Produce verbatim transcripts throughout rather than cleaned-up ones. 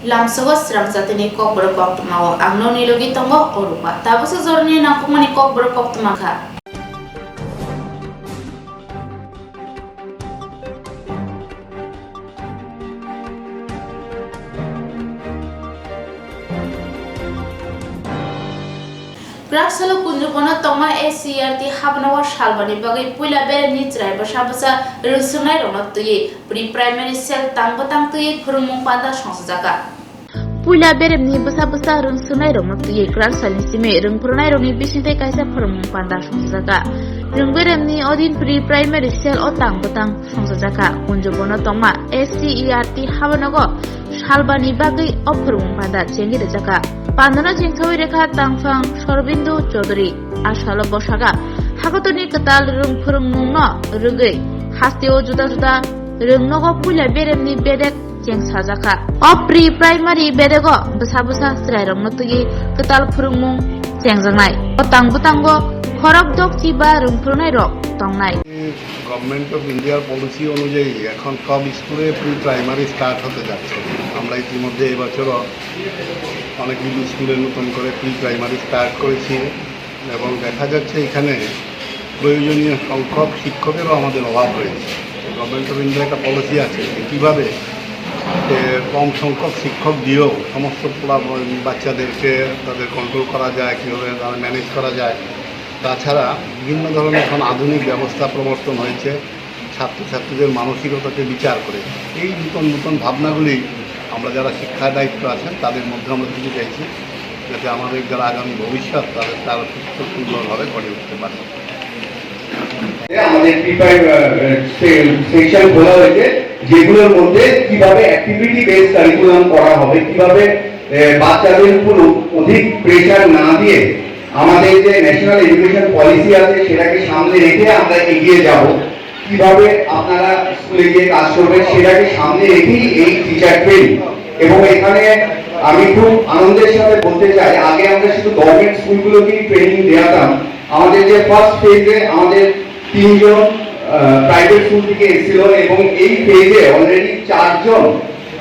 Lamsogo srang jatini kokborok koktwma o ang nokni logi tongo Oruba. Tabuksa jorani nangkukmani kokborok koktwma kha. Kwraksalo Kunjubono tongma S C E R T habano o salbani bagwi puila beremni chwrai bwsa bwsa rwngswngnairokno twiwi pre-primary cell tang bwtang twiwi phwrwngmung panda songchajakha. Puila beremni bwsa bwsa rwngswngnairokno twiwi kwraksalni simi rwngphrunairokni bisingtwi kaisa phwrwngmung panda songchajakha. Rwngberemni odin pre-primary cell o tang bwtang songchajakha. Kunjubono tongma S C E R T habanogo salbani bagwi o phwrwngmung panda chengwi rwjakha. Pandano chengsawi rekha tangphang Sorobindo Chaudhary. A salo bwsakha hakotorni kwtal rwng phwrwngmungno rwgwi hasteo juda juda rwngnogo puila beremni bedek chengsajakha. O pre-primary bedego bwsa bwsa chwrairokno twiwi kwtal phwrwngmung chengjaknai. O tang bwtango khorok dokchi ba rwngphrunairok tongnai. Government of India policy অনুযায়ী এখন সব স্কুলে pre primary start হতে যাচ্ছে। আমরা ইতিমধ্যে এবছরও অনেকগুলি স্কুলে নতুন করে প্রি প্রাইমারি স্টার্ট করেছি এবং দেখা যাচ্ছে এখানে প্রয়োজনীয় সংখ্যক শিক্ষকেরও আমাদের অভাব রয়েছে। গভর্নমেন্ট অফ ইন্ডিয়ার একটা পলিসি আছে যে কীভাবে, এ, কম সংখ্যক শিক্ষক দিয়েও সমস্ত পোলা-, বাচ্চাদেরকে তাদের কন্ট্রোল করা যায়, কীভাবে তারা ম্যানেজ করা যায়। তাছাড়া বিভিন্ন ধরনের এখন আধুনিক ব্যবস্থা প্রবর্তন হয়েছে ছাত্রছাত্রীদের মানসিকতাকে বিচার করে। এই নতুন নতুন ভাবনাগুলি আমরা যারা শিক্ষার দায়িত্ব আছেন তাদের মধ্যে আমরা দিতে চাইছি, যাতে আমাদের যারা আগামী ভবিষ্যৎ তাদের তারা সুস্থ সুন্দরভাবে গড়ে উঠতে পারে। আমাদের প্রিপেয়ার, আহ, সে-, সেকশন খোলা হয়েছে, যেগুলোর মধ্যে কিভাবে অ্যাক্টিভিটি বেসড কারিকুলাম করা হবে, কিভাবে, আহ, বাচ্চাদের উপর অধিক প্রেশার না দিয়ে আমাদের যে ন্যাশনাল এডুকেশন পলিসি আছে সেটাকে সামনে রেখে আমরা এগিয়ে যাব। কিভাবে আপনারা স্কুলে গিয়ে কাজ করবেন সেটাকে সামনে রেখেই এই টিচার ট্রেনিং। এবং এখানে আমি খুব আনন্দের সাথে বলতে চাই, আগে আমরা শুধু গভর্নমেন্ট স্কুলগুলোকেই ট্রেনিং দেওয়াতাম। আমাদের যে ফার্স্ট ফেজে আমাদের তিনজন, আহ, প্রাইভেট স্কুল থেকে এসেছিল এবং এই ফেজে অলরেডি চারজন,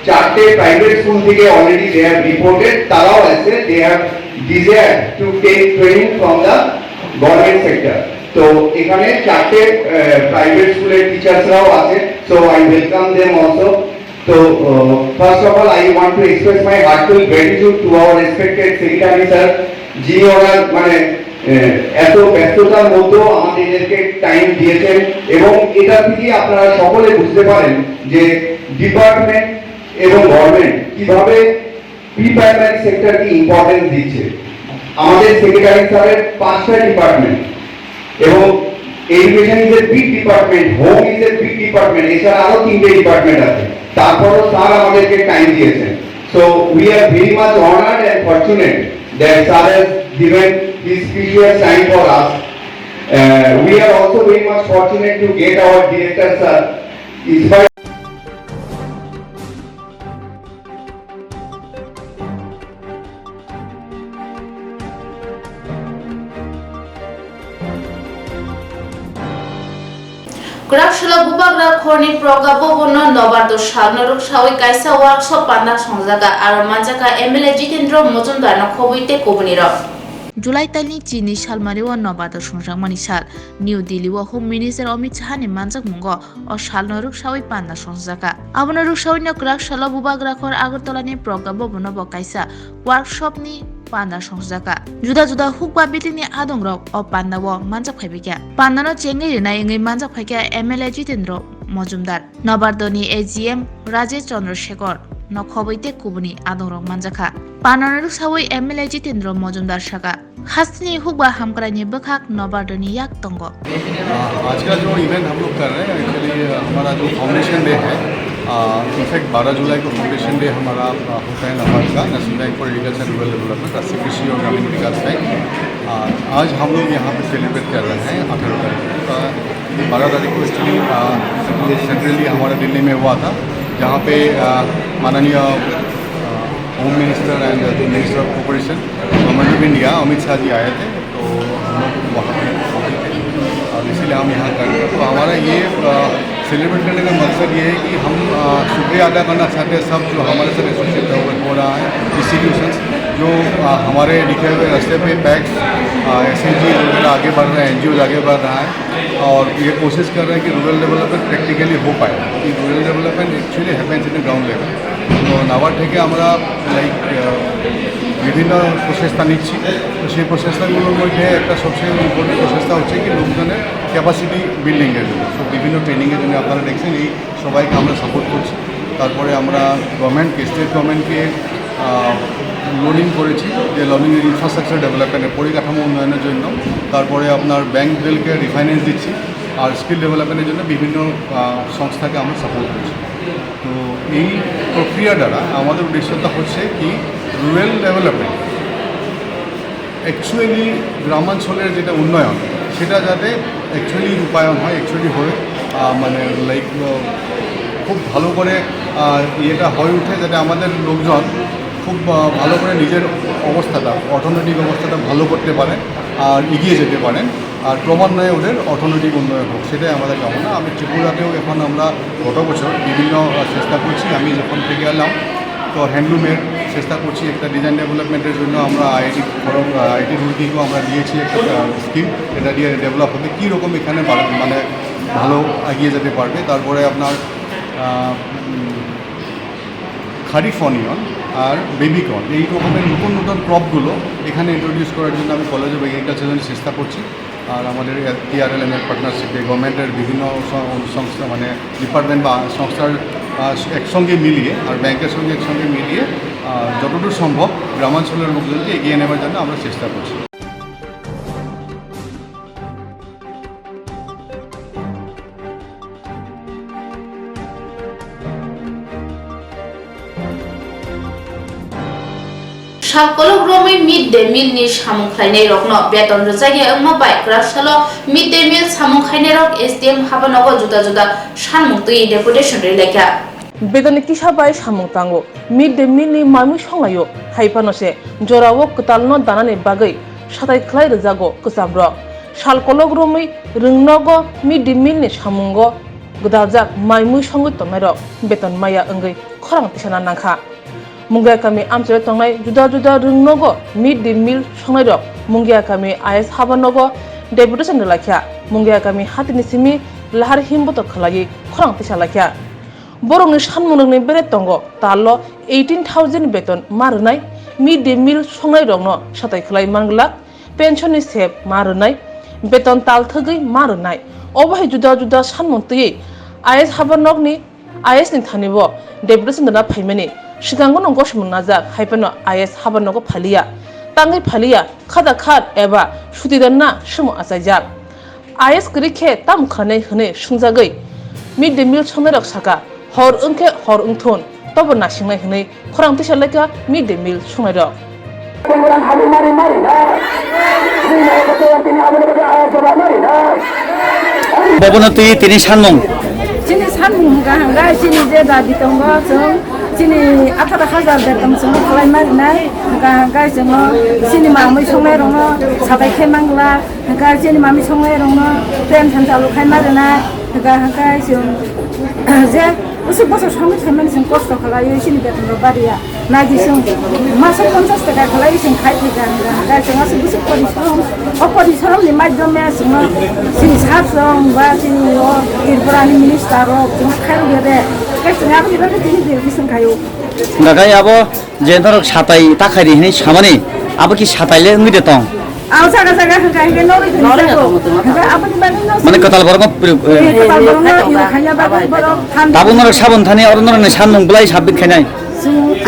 চারটে প্রাইভেট স্কুল থেকে already they have reported, তারাও আছে, they have desired to take training from the government sector। তো এখানে চারটে, আহ, প্রাইভেট স্কুলের টিচার্সরাও আছে, so I welcome them also। তো, আহ, first of all, I want to express my heartfelt gratitude to our respected secretary sir, যিনি ওনার, মানে, আহ, এত ব্যস্ততার মধ্যেও আমাদেরকে টাইম দিয়েছেন, এবং এটা থেকে আপনারা সকলে বুঝতে পারেন যে ডিপার্টমেন্ট এবং গভর্নমেন্ট কিভাবে প্রি প্রাইমারি সেক্টরকে ইম্পর্টেন্স দিচ্ছে। আমাদের সেক্রেটারি স্যারের পাঁচটা ডিপার্টমেন্ট, এবং education is a big department, home is a big department, এছাড়া আরো তিনটে ডিপার্টমেন্ট আছে, তারপরও স্যার আমাদেরকে টাইম দিয়েছেন। So we are very much honored and fortunate that sir has given his precious time for us. Uh, we are also very much fortunate to get our director sir, in spite Kwraksalo Bubagra Khorni Progga Bhabono Nobardo salno rwksawi kaisa workshop panda songjaga, aro manjaka M L A Jitendra Mojumdarno khobwi tei kubunirok. July talni chini salmani o Nobardo songjakmani sal. New Delhi o Home Minister Amit Shah ni manjakmungo o salno rwksawi panda songjakha. Abono rwksawino kwraksalo Bubagra Khor Agartalani Progga Bhabono bo kaisa workshop ni panda songjakha. Juda juda hukba bitilni adongrok o pandao manjak phaibaikha. Pandano chengwi rinai wngwi manjak phaikha M L A Jitendra Mojumdar, Nobardoni A G M Rajesh Chandra Shekhar no khobwi tei kubuni adongrok manjakha. Pandano rwksawi M L A Jitendra Mojumdar sakha, hasteni hukba hamkraini bwkhak Nobardoni yak tongo. आ, आज का जो इवेंट हम लोग कर रहे हैं, एक्चुअली हमारा जो फाउंडेशन डे है, इनफैक्ट बारह जुलाई को फाउंडेशन डे हमारा आ, होता है नबार्ड का, national bank for agriculture rural development, कृषि और ग्रामीण विकास बैंक। आ, आज हम लोग यहाँ पे सेलिब्रेट कर रहे हैं अठारह तारीख को। आ, बारह तारीख को एक्चुअली सेंट्रली हमारा दिल्ली में हुआ था, जहाँ पे आ, माननीय home minister and minister of cooperation, government of India, Amit Shah ji आए थे। तो हम लोग वहाँ पे, और इसीलिए हम यहाँ कर रहे हैं। तो हमारा ये, आ, सेलिब्रेट करने का मकसद ये है कि हम, अ, शुक्रिया अदा करना चाहते हैं सब जो हमारे साथ एसोसिएट हो, हो रहा है, इंस्टीट्यूशंस जो, अ, हमारे लिखे हुए रास्ते पे पैक्स, अ, एसएचजी वगैरह आगे बढ़ रहे हैं, एनजीओ आगे बढ़ रहा है और ये कोशिश कर रहे हैं कि रूरल डेवलपमेंट प्रैक्टिकली हो पाए, कि rural development actually happens in ground level. তো নাবার্ড থেকে আমরা, লাইক, আহ, বিভিন্ন প্রচেষ্টা নিচ্ছি। তো সেই প্রচেষ্টাগুলোর মধ্যে একটা সবচেয়ে ইম্পর্টেন্ট প্রচেষ্টা হচ্ছে কি লোকজনের ক্যাপাসিটি বিল্ডিংয়ের জন্য। তো বিভিন্ন ট্রেনিংয়ের জন্য আপনারা দেখছেন এই সবাইকে আমরা সাপোর্ট করছি। তারপরে আমরা গভর্নমেন্টকে, স্টেট গভর্নমেন্টকে, আহ, লোনিং করেছি, যে লোনিং ইনফ্রাস্ট্রাকচার ডেভেলপমেন্টের, পরিকাঠামো উন্নয়নের জন্য। তারপরে আপনার ব্যাংকদেরকে রিফাইন্যান্স দিচ্ছি। আর স্কিল ডেভেলপমেন্টের জন্য বিভিন্ন, আহ, সংস্থাকে আমরা সাপোর্ট করছি। তো এই প্রক্রিয়া দ্বারা আমাদের উদ্দেশ্যটা হচ্ছে কি রুরাল ডেভেলপমেন্ট, অ্যাকচুয়ালি গ্রামাঞ্চলের যেটা উন্নয়ন সেটা যাতে অ্যাকচুয়ালি রূপায়ণ হয়, অ্যাকচুয়ালি হয়, আহ, মানে লাইক, আহ, খুব ভালো করে, আহ, ইয়েটা হয়ে ওঠে, যাতে আমাদের লোকজন খুব, আহ, ভালো করে নিজের অবস্থাটা, অর্থনৈতিক অবস্থাটা ভালো করতে পারে আর এগিয়ে যেতে পারেন। আর ক্রমান্বয়ে ওদের অর্থনৈতিক উন্নয়ন হোক, সেটাই আমাদের কামনা। আমি ত্রিপুরাতেও এখন আমরা গত বছর বিভিন্ন, আহ, চেষ্টা করছি। আমি যখন থেকে এলাম, তো হ্যান্ডলুমের চেষ্টা করছি একটা ডিজাইন ডেভেলপমেন্টের জন্য। আমরা আইআইটি খড়গ, আহ, আইআইটি রুরকিকেও আমরা দিয়েছি একটা, আহ, স্কিম, এটা দিয়ে ডেভেলপ হবে, কী রকম এখানে বাড়া-, মানে ভালো এগিয়ে যেতে পারবে। তারপরে আপনার, আহ, উম, খারিফ অনিয়ন আর বেবি কর্ন, এই রকমের নতুন নতুন ক্রপগুলো এখানে ইন্ট্রোডিউস করার জন্য আমি কলেজ অফ এগ্রিকালচারের চেষ্টা করছি। আর আমাদের টিআরএলএম এর পার্টনারশিপে গভর্নমেন্টের বিভিন্ন সং-, সংস্থা, মানে ডিপার্টমেন্ট বা সংস্থার, আহ, একসঙ্গে মিলিয়ে আর ব্যাংকের সঙ্গে একসঙ্গে মিলিয়ে, আহ, যতদূর সম্ভব গ্রামাঞ্চলের লোকজনকে এগিয়ে নেবার জন্য আমরা চেষ্টা করছি। Sal kolok romwi mid day meal ni samung khlainai rokno beton rwjakya wngma bai kwrak salo mid day meal samung khainai rok S D M habanogo juda juda sanmung twi deputation rwi laikha. Betonni kisa bai samung tango. Mid day meal ni mamwi songlaio, hai phano se jorao kwtalno danani bagwi satai khlai rwjago kwchabrok. Sal kolok romwi rwngnogo mid day meal ni samungo gwdaljak mai mui songwi tongnairok beton maya wngwi khorang tisana nangkha. Mungia kami amchaio tongnai juda juda rwngnogo mid day meal songnairok Mungia kami I S habanogo deputation rwlaikha. Mungia kami hatini simi lahar himbotor khlaiwi khorang tisa laikha. Borokni sanmungrokni bere tongo, talo eighteen thousand beton ma rwnai, mid day meal songnairokno satai khlai manglak, pension ni sep ma rwnai, beton tal thwgwi ma rwnai. Obo hai juda juda sanmung twiwi I S habanokni, I S ni thani bo deputation rwna phaimani. Swkango no gosomung najak, hai phano I S habanogo phaliya. Tangwi phaliya, khada khat eba suti rwna sumo achaijak. I S kwrwi khe tamo khlainai hwnwi swngjagwi mid day meal songnairok sakha, hor wngkhe hor wngthun, tobo nasingnai hwnwi khorang tisa laikha mid day meal songnairok. Bobono twi tini sanmung. Chini sanmung hwnkha hwnkha chini je dabi tongo chwng chini atharo hajar beton chwngno khlai ma rinai hwnkha hwnkha chwngno chini mamwi songnairokno sabai khe mangla. Hwnkha chini mami songnairokno pension chalu khai ma rwnai. Hwnkha hwnkha chwng je usuk bosor songwi saimani chwng kosto khlaiwi chini betonrok bariya. Naidi chwng maso ponchas taka khlaiwi chwng khai phaikha. Hwnkha hwnkha chwng aswk bwswk porisorom, o porisoromni maidhyome chwngno chini sir song ba chini o Tripurani minister rok chwngno khairokya de. Hwnkhe chwng aboni bagwi tini bill bising khaio. Hwnkha khe abo je norok satai ta khairi hinwi samani, abo ki satai le wngwi de tong? Ang jaga jaga hwnkha hwnkhe norwi hwnwi jago. Hwnkhe aboni bagwi no. Mane kwtal borokno pri-, eh, kwtal borokno khaiya bagwi borok ham. Tabuk norok sabon thani oro norokni sanmung bwlai submit khainai?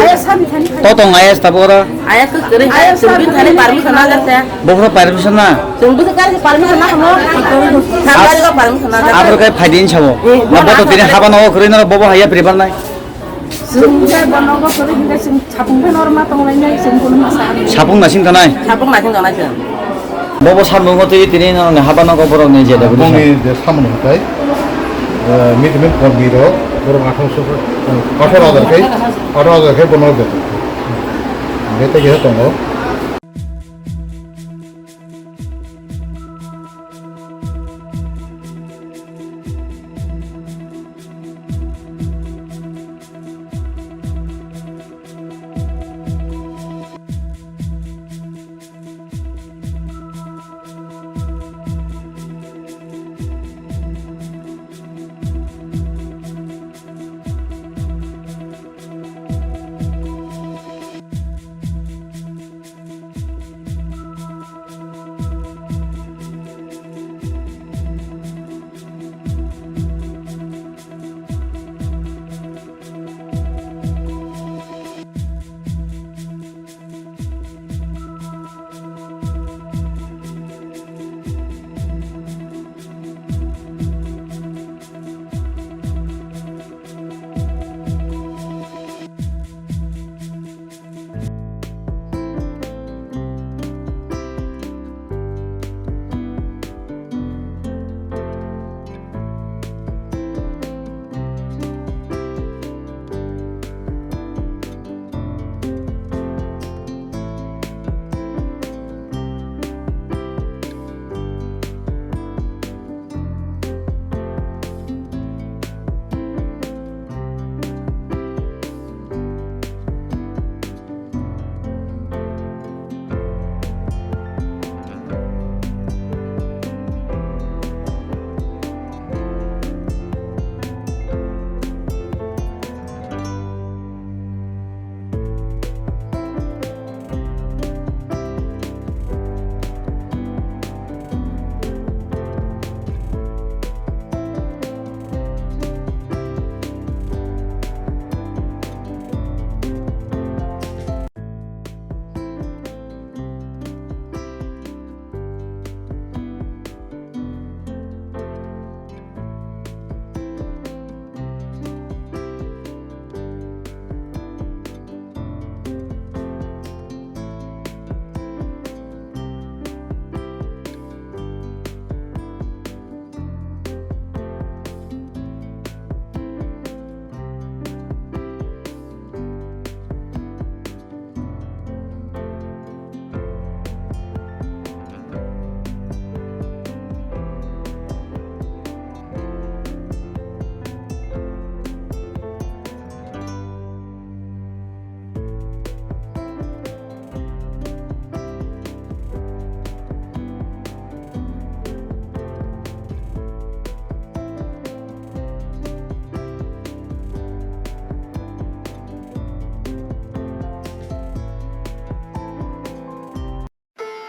Aya sani thani khai. To tong ayas tabuk oro? Ayas ko kere hai, chwng bin thani permission na jate. Bokhro permission na? Chwng bin kare permission na hamo. Samari ko permission na jate. Abro kai phaidi sabo. Eh, na boto tini haba no khuri norok bobo haya pribar nai. Chwng khe bono gosori hwnkhe chwng sapung khe norma tonglainai chwng bono ma sa. Sapung nasing tanai? Sapung nasing tanai chwng. Bobo sanmung twi tini no haba no borok ni je da bini. Bongni je samung tai, eh, mid mid kormi rok, borok atharo so, atharo hajar khai, atharo hajar khai bono beton. Bete ge tongo.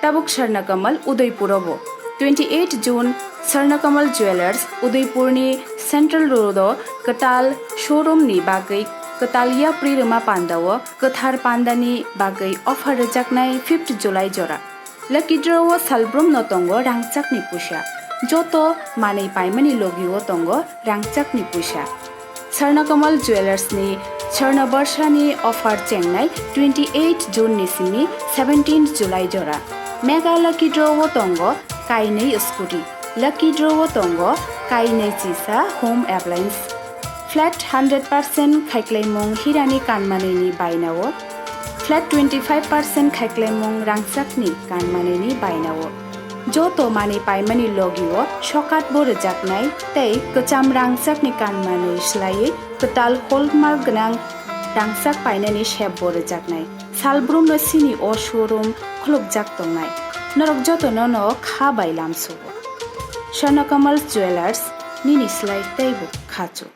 Tabuk Swarnakamal Udaipur o bo. Twenty eight June Swarnakamal Jewellers Udaipur ni Central Road o kwtal showroom ni bagwi kwtal yapri rwma panda o kwthar panda ni bagwi offer rwjaknai fifth July jora. Lucky draw o salbrum no tongo rangchak ni puisa. Joto manwi paimani logi o tongo rangchak ni puisa. Swarnakamal Jewellers ni Swarna Barsha ni offer chengnai twenty eight June ni simi seventeen July jora. Mega Lucky Draw o tongo kainwi scooty. Lucky Draw o tongo kainwi chisa home appliance. Flat hundred percent khaiklaimung hirani kanmanwi ni baina o. Flat twenty five percent khaiklaimung rangchak ni kanmanwi ni baina o. Joto manwi paimani logi o sokat bo rwjaknai tei kwcham rangchak ni kanmanwi swlaiwi kwtal hallmark gwnang rangchak painani sep bo rwjaknai. Salbrum no sini o showroom khulukjak tongnai. Norok joto no no kha bai lamsugo. Swarnakamal Jewellers, nini slai teibo khachuk.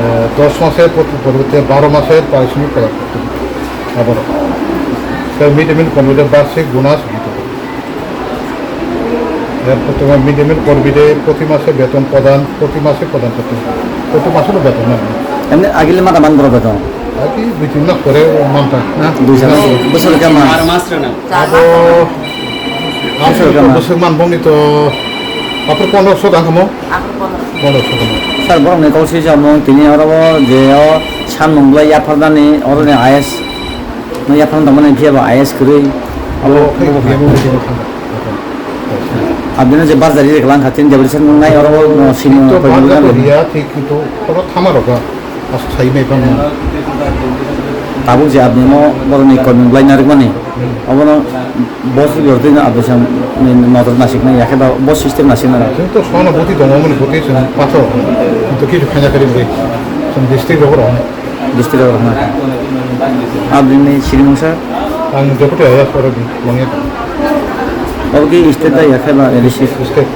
Eh, dos masor por-, পরিবর্তে বারো মাসের পারিশ্রমিক প্রদান করতে হবে। আবার তার mid day meal কর্মীদের বার্ষিক বোনাস দিতে হবে। এরপর তোমার মিড ডে মিল কর্মীদের প্রতি মাসে বেতন প্রদান, প্রতি মাসে প্রদান করতে হবে। প্রতি মাসেরও বেতন না? এমনি আগিলে মাথা মান বড় বেতন? আর কি দুই তিন মাস পরে মানটা, না? দুই চার মাস, বছরে কে মাস? বারো মাস রে না। Abo, ang Sir, sa kama? Busuk man bongni to, apor pondroso dang kamo? Apor pondroso. Pondroso dang. Sir, borok ni kau si jamo, tini oro bo je o san mung lai yapharnani, oro ni I S, no yapharna tongmani phiya ba I S kwrwi. Abo, abo, abo, abo, abo, abo. Abdina je barjari rek lang khatin, jabri san mung nai oro bo, no, sino, Thik to ko barjari nang. Riya, thik to, oro thama roga. Aswk sai bai phano. Tabuk je aboni mo borokni koimung belai narwkmani, obono bo si borok twi no aboni sam ni nodor nasiknai, yakhe ba bo system nasiknai. Chwng to sono boti tongo, moni boti chwng pathor. Kintu kichu khaina kari bwrwi. Chwng district rok rok. District rok rok na. Aboni siri mungsa? Ang deputy I A S oro manya. Obo ki state da yakhe ba L D C? State.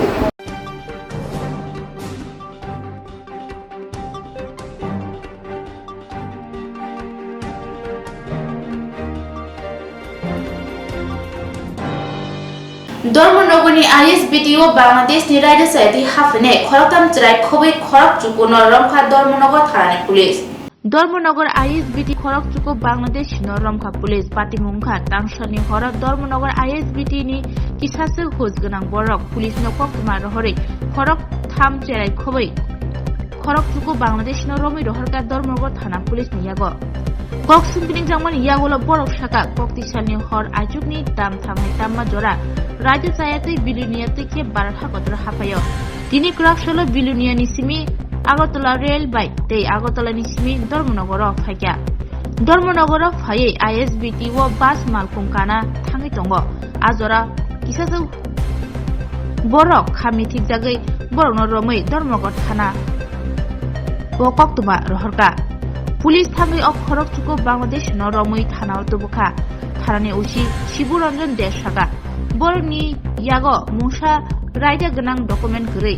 Dharmanagarni I S B T o Bangladeshni Raida Sayati haphainai khoroktham chwrai khobwi khorok chukuno romkha Dharmanagar thanani police. Dharmanagar I S B T khorok chuku Bangladeshno romkha police. Patimung wngkha tangsani horo Dharmanagar I S B T ni kisaswk hus gwnang borok police no koktwma rohorwi khorok tham cherai khobwi khorok chuku Bangladesh no romwi rohorkha Dharmanagar thana police ni yago. Kok sumpining jangmani yagulo borok saka, kokti salni hor aichukni tam thamhai tamma jora raida chaya tei Bilonia tei khe Bharat hakotoro haphaio. Tini kwrak salo Bilonia ni simi Agartala rail bai tei Agartala ni simi Dharmanagar o phaikha. Dharmanagar o phaiwi I S B T o bus malkhung kana thangwi tongo. A jora kisa borok kha mithikjagwi borokno romwi Dharmanagar thana o koktwma rohorkha. Police thangwi o khorok chuku Bangladesh no romwi thana o tubukha. Thanani O C Sibu Ranjan Deb saka, borokni yago mungsa raida gwnang document kwrwi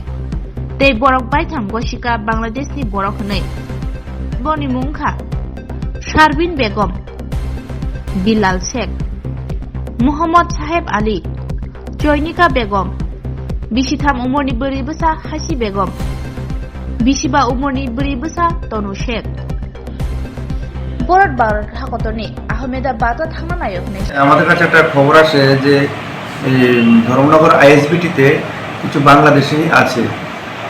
tei borok baithang gosika Bangladesh ni borok hwnwi. Boni mung kha Sharbin Begum, Bilal Sheikh, Muhammad Saheb Ali, Choinika Begum, bisitham umorni bwrwi bwsa Hasi Begum, bisiba umorni bwrwi bwsa Tonu Sheikh. Bharat Bharat hakotorni Ahmedabad o thangna naio hwnwi. আমাদের কাছে একটা খবর আসে যে এই ধর্মনগর আইএসবিটিতে কিছু বাংলাদেশি আছে।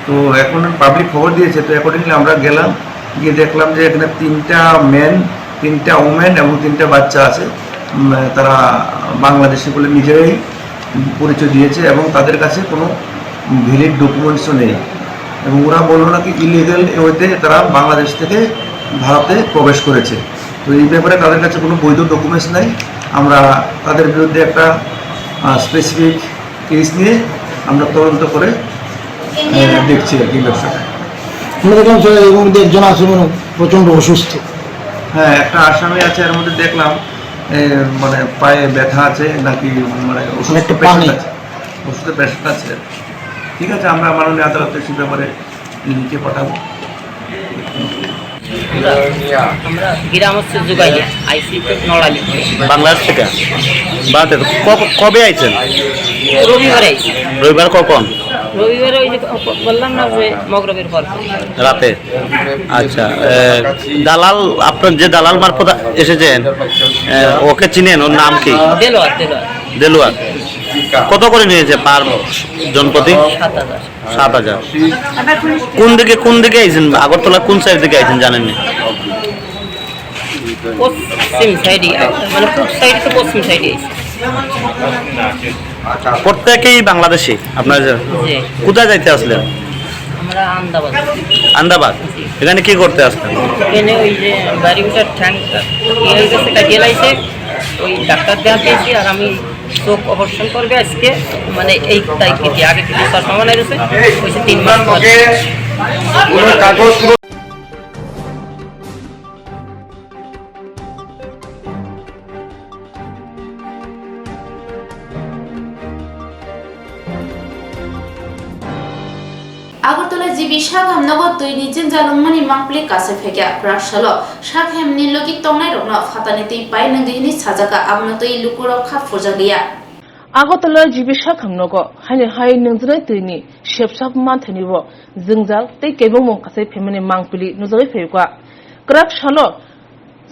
তো এখন পাবলিক খবর দিয়েছে, তো অ্যাকর্ডিংলি আমরা গেলাম, গিয়ে দেখলাম যে এখানে তিনটা মেন, তিনটা ওমেন এবং তিনটা বাচ্চা আছে। উম, তারা বাংলাদেশি বলে নিজেরাই পরিচয় দিয়েছে এবং তাদের কাছে কোনো ভ্যালিড ডকুমেন্টসও নেই। এবং ওরা বললো নাকি ইলিগাল ওয়েতে তারা বাংলাদেশ থেকে ভারতে প্রবেশ করেছে। তো এই ব্যাপারে তাদের কাছে কোনো বৈধ ডকুমেন্টস নেই। আমরা তাদের বিরুদ্ধে একটা স্পেসিফিক কেস নিয়ে আমরা তদন্ত করে আহ, দেখছি আর কি ব্যবসাটা। আমরা দেখলাম স্যার, এর মধ্যে একজন আছে মানে প্রচণ্ড অসুস্থ। হ্যাঁ, একটা আসামি আছে, এর মধ্যে দেখলাম এ, মানে পায়ে ব্যথা আছে নাকি মানে অসুস্থ একটা পেশেন্ট পানি। আছে, অসুস্থ পেশেন্ট আছে। ঠিক আছে, আমরা মাননীয় আদালতে সে ব্যাপারে লিখে পাঠাবো। আমরা গ্রাম হচ্ছে জুগাইয়া, আইসি তো নড়াইল। বাংলাদেশ থেকে? বাংলাদেশ। কব-, কবে আইছেন? রবিবারে আইছি। রবিবার কখন? রবিবারে ওই যে ক-, বললাম না যে মগরবের পর। রাতে? আচ্ছা। এ, দালাল, আপনার যে দালাল মারফত এসেছেন, এ, ওকে চিনেন? ওর নাম কি? দেলোয়ার, দেলোয়ার। দেলোয়ার। কত করে নিয়েছে পার জনপ্রতি? সাত হাজার। সাত হাজার। কোন দিকে, কোন দিকে আইছেন? আগরতলা কোন সাইড দিকে আইছেন জানেননি? পশ্চিম সাইডে, মানে পূব সাইড তো পশ্চিম সাইডে আইছে। প্রত্যেকেই বাংলাদেশি আপনার? জি। কোথায় যাইতে আসলেন? আমরা আন্দাবাদ। আন্দাবাদ? এখানে কি করতে আসলেন? এখানে ওই যে বাড়ি উঠার ঠ্যাং ইয়ে হয়ে গেছে, কাটিয়ে লাইছে, ওই ডাক্তার দেখাতে এসে আর আমি চোখ অপারেশন করবে আজকে, মানে এই তারিখ থেকে, আগে থেকে চশমা বানাই দিয়েছে, ওই যে তিন মাস পর। Agartala G B sak hamnogo twi ni jwngjal wngmani mangpili kasai phaikha. Kwrak salo sak hamni logi tongnai rokno phatani twi pai nangdi hwnwi sajaka, abono twi lukurok kha phurjakliya. Agartala G B sak hamnogo haini hai nwngjwnai twi ni sepsak manthani bo jwngjal tei kebengmung kasai phaimani mangpili nujagwi phaikha. Kwrak salo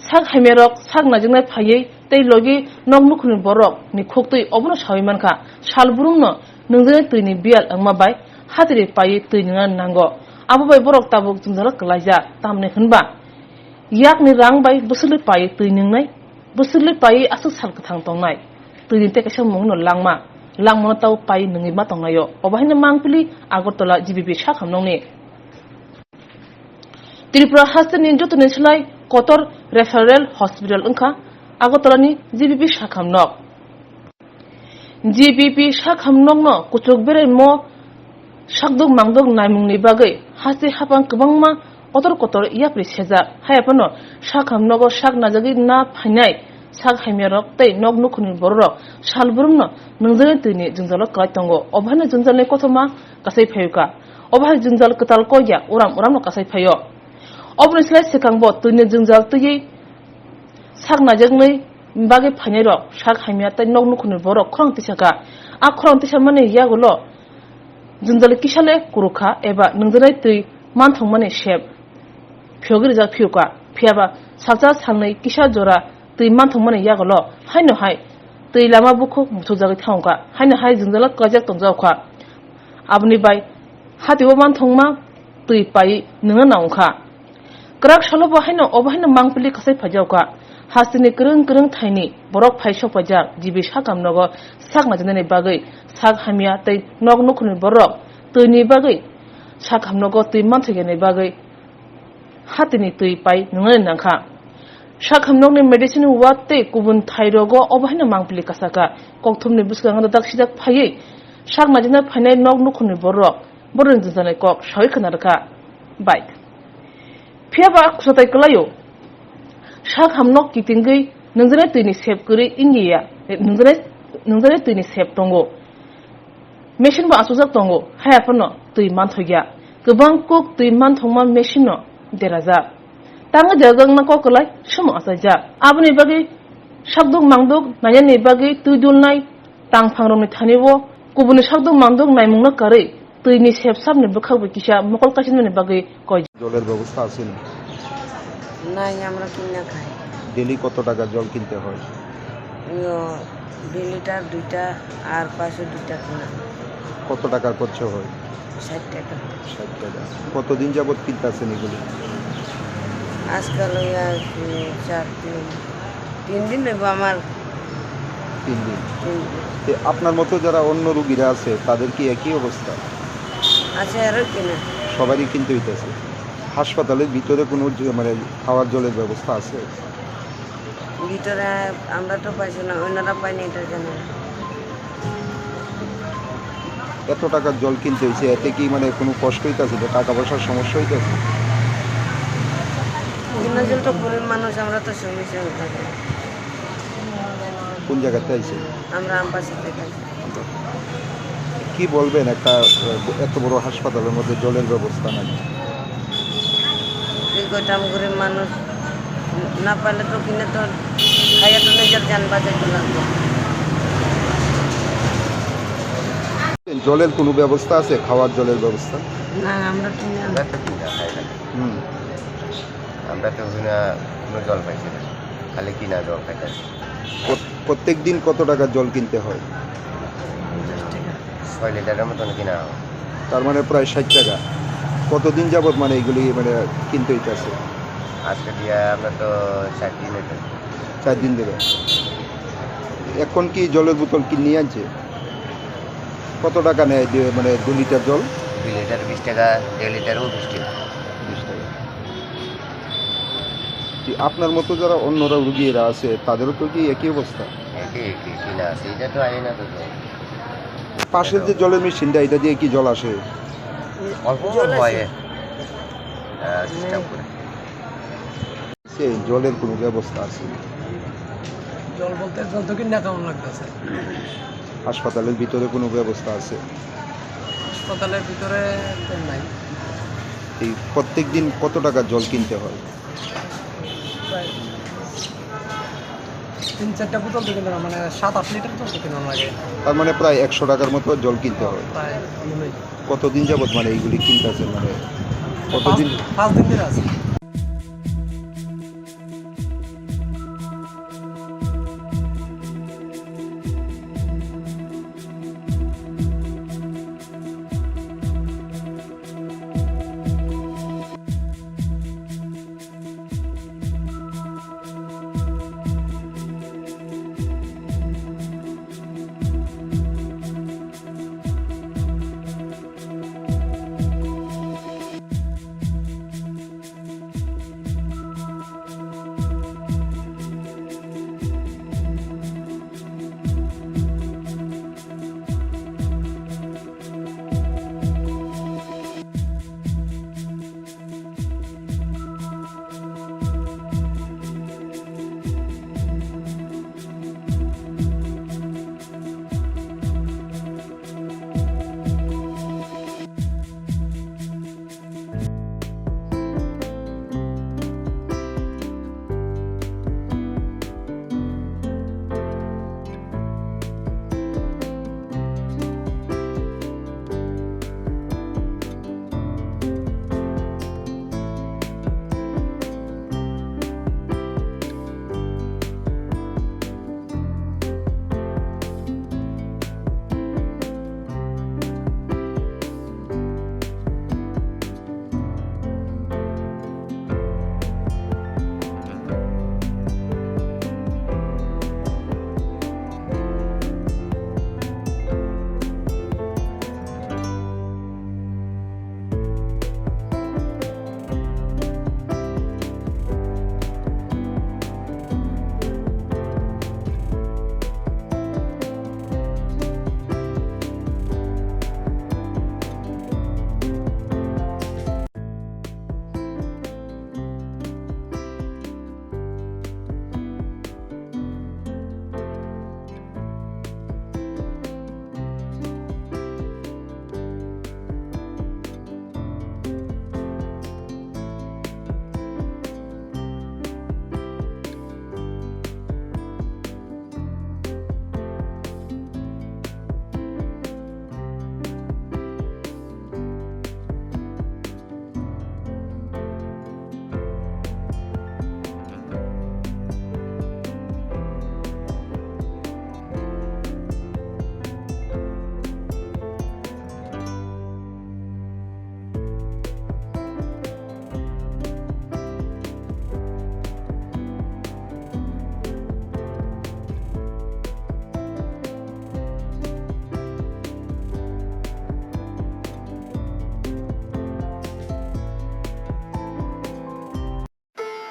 sak hamyarok sak naijaknai phaiwi tei logi nok nukhungni borok ni khuktwi obono sawi mankha. Sal brumno nwngjwnai twi ni biyal wngma bai hatiri paiwi twi nwngna nango. Abo bai borok tabuk jwngjalo kwlaijak, tamni hwnba yakni rang bai bwswlwi paiwi twi nwngnai, bwswlwi paiwi aswk sal kwthang tongnai. Twi ni tei kaisa mungno langma, langmano tabuk paiwi nwngwi ma tongnaio. Obo haino mangpili Agartala G B B sak hamnokni. Tripura hasteni jotoni slai kotor referral hospital wngkha Agartala ni G B B sak hamnok. G B B sak hamnokno kuchuk beraimo sakduk mangduk naimungni bagwi haste haphang kwbangma kotor kotor yapri sejak. Haiphano sak hamnogo sak najagwi na phainai sak hamyarok tei nok nukhungni bororok sal brumno nwngjani twini jwngjalo kwlai tongo. Obo haino jwngjalni kothoma kasai phaikha. Obo hai jwngjal kwtal kok ya, uram uramno kasai phaio. Oboni slai swkangbo twini jwngjal twiwi sak naijaknai bagwi phainairok sak hamya tei nok nukhungni borok khorang tisakha. A khorang tisamani yagulo jwngjal kisale kurukha eba nwngjwnai twi manthokmani sep phiyogwi rijak phiyokha. Phiyaba salsa salnwi kisa jora twi manthokmani yagulo haino hai twi lama bukhuk muthukjagwi thangkha, haino hai jwngjalo kwlaijak tongjakha. Aboni bai hatio manthokma twi pai nwngna nang kha. Kwrak salo bo haino obo haino mangpili kasai phaijak kha. Hasteni kwrwng kwrwng thaini borok phai sok paijak G B sak hamnogo sak najinani bagwi sak hamya tei nok nukhungni borok twini bagwi sak hamnogo twi manthokya ni bagwi hatini twi pai nwngnani nang kha. Sak hamnokni medicine ward tei kubun thai rogo obo haino mangpili kasaka. Kokthumni bwskango dak sijak phaiwi sak najina phainai nok nukhungni borok borokni jwngjal kok sawi khna rwkha. Bike. Phiya ba kusatai kwlaio. Sak hamnok kitingwi nungjaknai twini sep kwrwi wngya. Nungjaknai, nungjaknai twini sep tongo. Machine bo achukjak tongo, haiya phano twi manthokya. Kwbang kuk twi manthokma machine no derajak. Tangwi derajak wngna kok kwlai, somo achaijak. Aboni bagwi sakduk mangduk nainani bagwi twi dulnai tangphangrokni thani o kubuni sakduk mangduk naimungno karwi twini sep sapni bwkhak bai kisa mokol kaisinani bagwi koi. জলের ব্যবস্থা আছে নি? নাই, আমরা কিনা খাই। ডেইলি কত টাকা জল কিনতে হয়? ইয়ো, দুই লিটার দুইটা আর পাঁচশো দুইটা কিনা। কত টাকা খরচ হয়? ষাট টাকা। ষাট টাকা। কতদিন যাবত কিনতে আছেন এগুলি? আজকাল ওই আর কি চার দিন, তিন দিন হইব আমার। তিন দিন। তিন দিন। তে আপনার মতো যারা অন্য রুগীরা আছে, তাদের কি একই অবস্থা? আছে আরো কিনা। সবারই কিনতে হইতেছে। হাসপাতালের ভিতরে কোনো যে, মানে, খাওয়ার জলের ব্যবস্থা আছে? ভিতরে আমরা তো পাইছি না, ওনারা পায়নি এটা জানি না। এত টাকার জল কিনতে হয়েছে, এতে কি, মানে, কোনো কষ্ট হইতেছে? টাকা পয়সার সমস্যা হইতেছে? কিনা জল তো গরিব মানুষ, আমরা তো সমস্যা হতে পারে। কোন জায়গাতে আইছে? আমরা আমবাসা থেকে। কি বলবেন, একটা, আহ, এত বড় হাসপাতালের মধ্যে জলের ব্যবস্থা নাই? এই গরিব মানুষ না পাইলে তো কিনে তো খাইয়া তো নিজের জান বাঁচাইতে লাগবে। জলের কোনো ব্যবস্থা আছে, খাওয়ার জলের ব্যবস্থা? না, আমরা কিনে আনি। আমরা তো কিনা খাই না। হুম। আমরা তো কিনা কোনো জল পাইছি না, খালি কিনা জল খাইতে। প্রত-, প্রত্যেক দিন কত টাকা জল কিনতে হয়? ছয় লিটারের মতন কিনা হয়। তার মানে প্রায় ষাট টাকা। কতদিন যাবত, মানে, এগুলি, মানে, কিনতে হইতেছে? আজকে দিয়া আমরা তো চার দিন হইতে। চার দিন ধরে। এখন কি জলের বোতল কি নিয়ে আনছে? কত টাকা নেয় যে, মানে, দু লিটার জল? দুই লিটার বিশ টাকা, দেড় লিটারও বিশ টাকা। বিশ টাকা। জি, আপনার মতো যারা অন্যরা রুগী এরা আছে, তাদেরও তো কি একই অবস্থা? একই, একই, কিনা আছে, এটা তো আয় না তো জল। পাশের যে জলের মেশিনটা, এটা দিয়ে কি জল আসে? অল্প অল্প হয়, আহ, চেষ্টা করে। সে জলের কোনো ব্যবস্থা আছে? জল বলতে জল তো কিনা খাওয়ান লাগতেছে। হাসপাতালের ভিতরে কোনো ব্যবস্থা আছে? হাসপাতালের ভিতরে তো নাই। এই প্রত্যেক দিন কত টাকা জল কিনতে হয়? প্রায় তিন চারটা বোতল তো কিনতে না, মানে, সাত আট লিটার জল তো কিনা লাগে। তার মানে প্রায় একশো টাকার মতো জল কিনতে হয়। প্রায় মনে হয়। কতদিন যাবত, মানে, এইগুলি কিনতেছেন, মানে, কতদিন? পাঁচ, পাঁচ দিন ধরে আছে।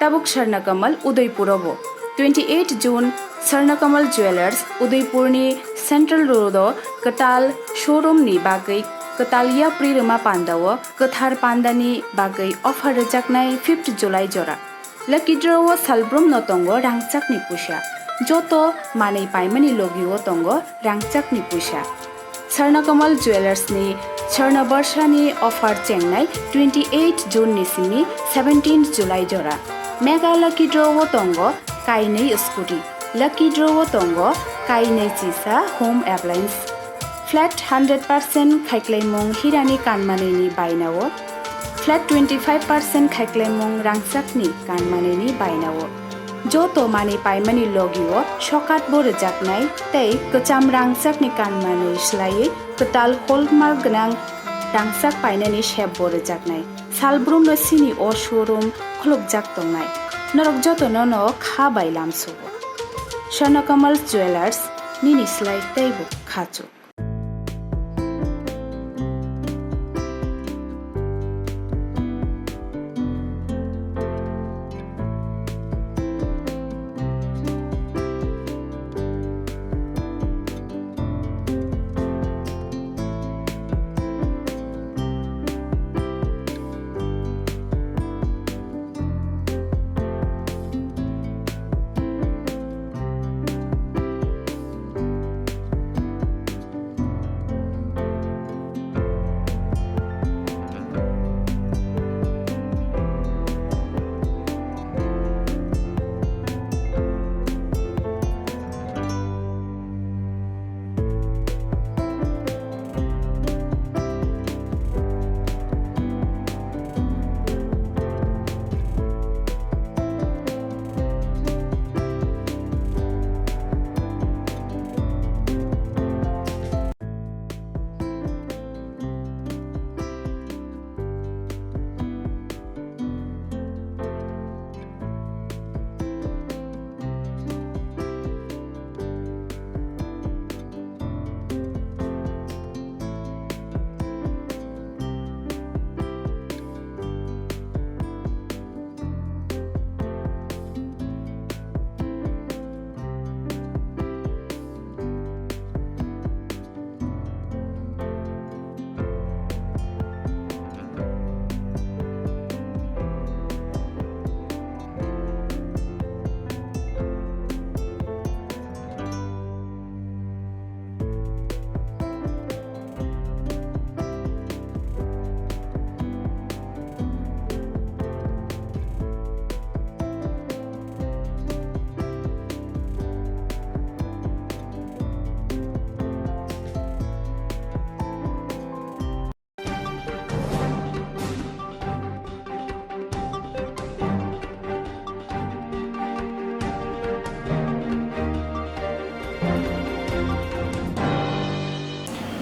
Tabuk Swarna Kamal Udaipur o bo. Twenty eight June Swarna Kamal Jewellers Udaipur ni Central Road o kwtal showroom ni bagwi kwtal yapri rwma panda o kwthar panda ni bagwi offer rwjaknai fifth July jora. Lucky draw o salbrum no tongo rangchak ni puisa. Joto manwi paimani logi o tongo rangchak ni puisa. Swarna Kamal Jewellers ni Swarna Barsha ni offer chengnai twenty eight June ni simi seventeen July jora. Mega Lucky Draw o tongo kainwi scooty. Lucky Draw o tongo kainwi chisa home appliance. Flat hundred percent khaiklaimung hirani kanmanwi ni baina o. Flat twenty five percent khaiklaimung rangchak ni kanmanwi ni baina o. Joto manwi paimani logi o sokat bo rwjaknai tei kwcham rangchak ni kanmanwi swlaiwi kwtal hallmark gwnang rangchak painani sep bo rwjaknai. Salbrum no sini o showroom khulukjak tongnai. Norok joto no no kha bai lamsugo. Swarna Kamal Jewellers, nini slai teibo khachuk.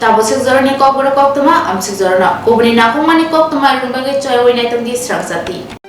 Tabuk swk jorani kokborok koktwma, amswk jorano kubuni naphangmani koktwma rwngwi bagwi choyawi naitongdi srang jati.